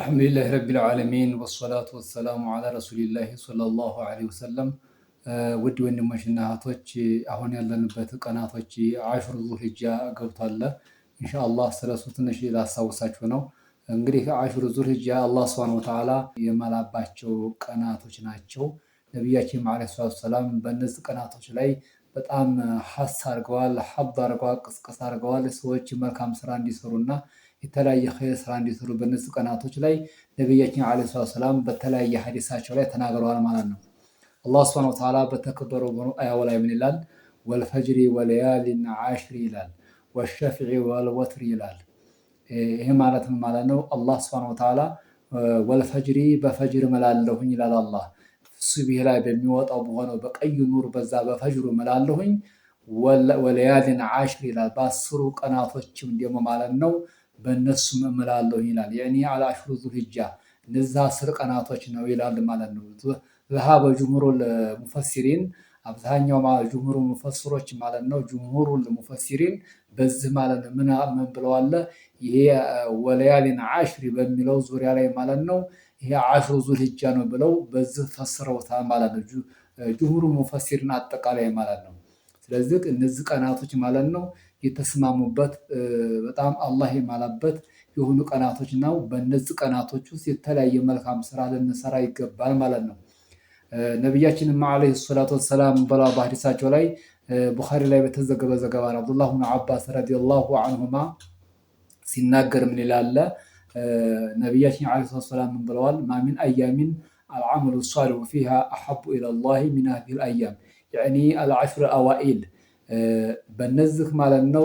الحمد لله رب العالمين والصلاة والسلام على رسول الله صلى الله عليه وسلم። ውድ ወንድሞችና እህቶች፣ አሁን ያለንበት ቀናቶች عشر ذو الحجة ገብቷል። ኢንሻአላህ ስለሱ ትንሽ ላስታውሳችሁ ነው። እንግዲህ عشر ذو الحجة አላህ سبحانه وتعالى የማላባቸው ቀናቶች ናቸው። ነቢያችን عليه الصلاة والسلام በእነዚህ ቀናቶች ላይ በጣም حث አድርገዋል፣ حض አድርገዋል፣ ቅስቀሳ አድርገዋል። ሰዎች መልካም ስራ እንዲሰሩና የተለያየ ኸይር ስራ እንዲሰሩ በእነዚህ ቀናቶች ላይ ነቢያችን عليه الصلاة والسلام በተለያየ ሀዲሳቸው ላይ ተናግረዋል ማለት ነው። አላህ سبحانه وتعالى በተከበረው አያው ላይ ምን ይላል? والفجر وليال عشر ይላል። والشفع والوتر ይላል። ይህ ማለት ምን ማለት ነው? አላህ سبحانه وتعالى والفجر በፈጅር እምላለሁኝ ይላል። አላህ ሱብሂ ላይ በሚወጣው በሆነው በቀዩ ኑር በዛ በፈጅሩ እምላለሁኝ። وليال عشر ይላል። በ10ሩ ቀናቶችም ደግሞ ማለት ነው በእነሱም እምላለሁኝ ይላል። يعني العشر ذو الحجة እነዛ 10 ቀናቶች ነው ይላል ማለት ነው። ذهب جمهور المفسرين አብዛኛው جمهور ሙፈስሮች ማለት ነው። جمهور المفسرين በዚህ ማለት ነው ምን ምን ብለዋል? ይሄ وليال عشر በሚለው ዙሪያ ላይ ማለት ነው ይሄ عشر ذو الحجة ነው ብለው በዚህ ፈስረውታል ማለት ነው። جمهور المفسرين አጠቃላይ ማለት ነው። ስለዚህ እነዚህ ቀናቶች ማለት ነው የተስማሙበት በጣም አላህ የማላበት የሆኑ ቀናቶች ነው። በእነዚህ ቀናቶች ውስጥ የተለያየ መልካም ስራ ልንሰራ ይገባል ማለት ነው። ነቢያችንም عليه الصلاة والسلام በላ በሐዲሳቸው ላይ ቡኻሪ ላይ በተዘገበ ዘገባ ነው። አብዱላህ ብን አባስ رضي الله عنهما ሲናገር ምን ይላል? ነቢያችን عليه الصلاة والسلام ምን ብለዋል? ما من أيام العمل الصالح فيها أحب إلى الله من هذه الأيام يعني العشر الأوائل። በነዚህ ማለት ነው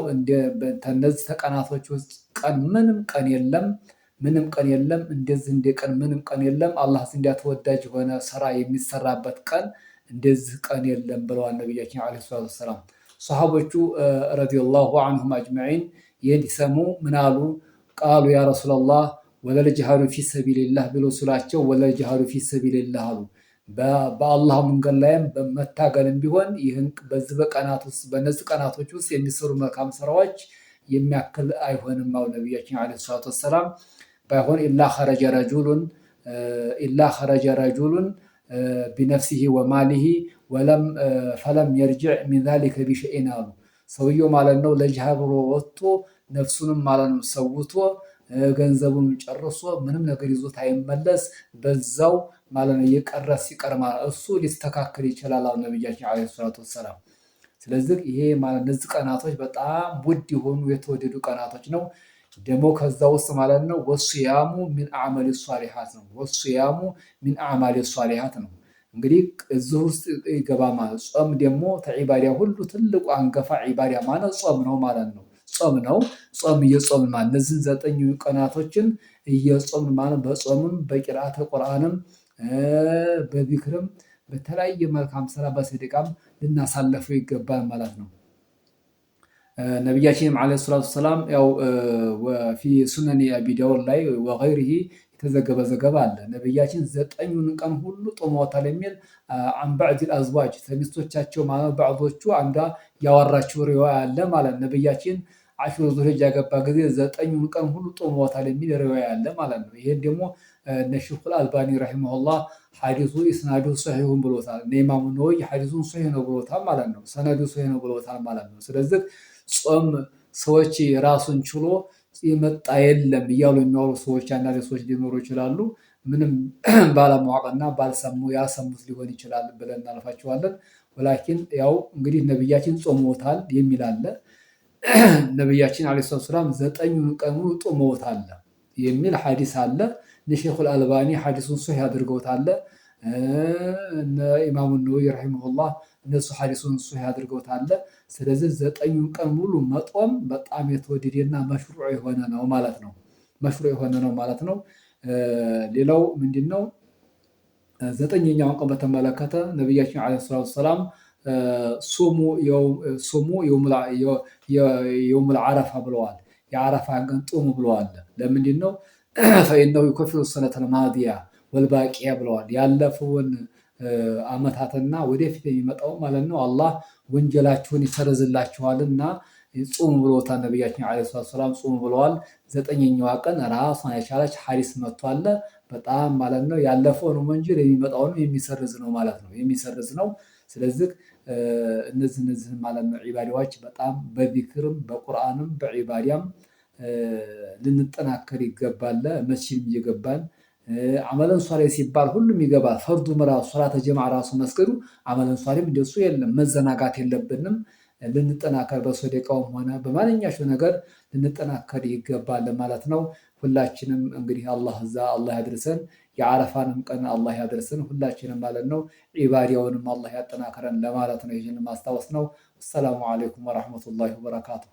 ከነዚህ ተቀናቶች ውስጥ ቀን ምንም ቀን የለም፣ ምንም ቀን የለም፣ እንደዚህ እንደ ቀን ምንም ቀን የለም፣ አላህ ዘንድ ተወዳጅ የሆነ ስራ የሚሰራበት ቀን እንደዚህ ቀን የለም ብለዋል ነቢያችን عليه الصلاة والسلام። ሰሃቦቹ رضي الله عنهم أجمعين ይህን ሲሰሙ ምን አሉ? قالوا يا رسول الله ولا الجهاد في سبيل الله ብሎ ስላቸው ولا الجهاد في سبيل الله አሉ። በአላህ መንገድ ላይም በመታገልም ቢሆን ይህን በዚህ በቀናት ውስጥ በእነዚህ ቀናቶች ውስጥ የሚሰሩ መልካም ስራዎች የሚያክል አይሆንም አሉ ነቢያችን عليه الصلاة والسلام። ባይሆን إلا خرج رجل بنفسه وماله ولم فلم يرجع من ذلك بشيء አሉ። ሰውየው ማለት ነው ለጂሃድ ብሎ ወጥቶ ነፍሱንም ማለት ነው ሰውቶ ገንዘቡን ጨርሶ ምንም ነገር ይዞት አይመለስ በዛው ማለት ነው እየቀረ ሲቀር ማለት እሱ ሊስተካከል ይችላል አሉ ነቢያችን عليه الصلاة والسلام። ስለዚህ ይሄ ማለት እነዚህ ቀናቶች በጣም ውድ የሆኑ የተወደዱ ቀናቶች ነው። ደግሞ ከዛ ውስጥ ማለት ነው والصيام من الأعمال الصالحات ነው። والصيام من الأعمال الصالحات ነው። እንግዲህ እዚህ ውስጥ ይገባ ማለት ጾም ደግሞ ተዒባዳ ሁሉ ትልቁ አንገፋ ዒባዳ ማለት ጾም ነው ማለት ነው። ጾም ነው። ጾም እየጾምን ማለት እነዚህን 9 ቀናቶችን እየጾምን ማለት በጾምም በቂርአተ ቁርአንም በዚክርም በተለያየ መልካም ስራ በሰደቃም ልናሳልፈው ይገባል ማለት ነው። ነቢያችንም عليه الصلاة والسلام ያው في سنن أبي داود ላይ وغيره የተዘገበ ዘገባ አለ። ነቢያችን 9ኙን ቀን ሁሉ ጦመውታል የሚል عن بعض الأزواج ከሚስቶቻቸው ማለት ባዕዶቹ አንዷ ያወራችው ሪዋያ አለ ማለት ነቢያችን عشر ذو الحجة ገባ ጊዜ 9ኙን ቀን ሁሉ ጦመውታል የሚል ሪዋያ አለ ማለት ነው። ይሄን ደግሞ እነ ሸይኹል አልባኒ رحمه الله ሐዲሱ إسناده صحيح ብሎታል። እነ ኢማሙ ነወዊ ሐዲሱን ሶሒህ ነው ብሎታል ማለት ነው። ሰነዱ ሶሒህ ነው ብሎታል ማለት ነው። ስለዚህ ጾም ሰዎች ራሱን ችሎ የመጣ የለም እያሉ የሚያወሩ ሰዎች አንዳንድ ሰዎች ሊኖሩ ይችላሉ። ምንም ባለማወቅና ባልሰሙ ያሰሙት ሊሆን ይችላል ብለን እናልፋቸዋለን። ولكن ያው እንግዲህ ነብያችን ጾመውታል የሚል አለ። ነብያችን عليه الصلاة والسلام 9ኙን ቀን ሙሉ ጾመውታል የሚል ሐዲስ አለ። ሸይኹል አልባኒ ሐዲሱን ሶሒህ አድርገውታል። እነ ኢማሙ ነወዊ رحمه الله እነሱ ሐዲሱን ሶሒህ አድርገውታል። ስለዚህ 9ኙን ቀን ሙሉ መጦም በጣም የተወደደና مشروع የሆነ ነው ማለት ነው። مشروع የሆነ ነው ማለት ነው። ሌላው ምንድነው? 9ኛውን ቀን በተመለከተ ነቢያችን عليه الصلاة والسلام صوموا يوم العرفة ብለዋል። የዓረፋን ቀን ጡሙ ብለዋል። ለምንድነው? فإنه يكفر السنة الماضية والباقية ብለዋል። ያለፈውን አመታትና ወደፊት የሚመጣው ማለት ነው አላህ ወንጀላችሁን ይሰርዝላችኋልና ጹሙ ብሎታል ነቢያችን ዓለይሂ ሰላቱ ወሰላም ጹሙ ብለዋል። ዘጠነኛዋ ቀን ራሷን የቻለች ሐዲስ መጥቷል። በጣም ማለት ነው ያለፈውን ወንጀል የሚመጣውንም የሚሰርዝ ነው ማለት ነው የሚሰርዝ ነው። ስለዚህ እነዚህን ማለት ነው ዒባዳዎች በጣም በዚክርም በቁርአንም በዒባዳም ልንጠናከር ይገባል። መስጂድም እየገባን አመለን ሷሊህ ሲባል ሁሉም ይገባል። ፈርዱም ራሱ ሶላተ ጀማዓ ራሱ መስገዱ አመለን ሷሊህም እንደሱ የለም መዘናጋት የለብንም። ልንጠናከር በሶደቃውም ሆነ በማንኛቸው ነገር ልንጠናከር ይገባል ማለት ነው። ሁላችንም እንግዲህ አላህ እዛ አላህ ያድርሰን፣ የአረፋንም ቀን አላህ ያድርሰን ሁላችንም ማለት ነው። ዒባዳውንም አላህ ያጠናክረን ለማለት ነው። ይህን ማስታወስ ነው። አሰላሙ አለይኩም ወራህመቱላሂ ወበረካቱ።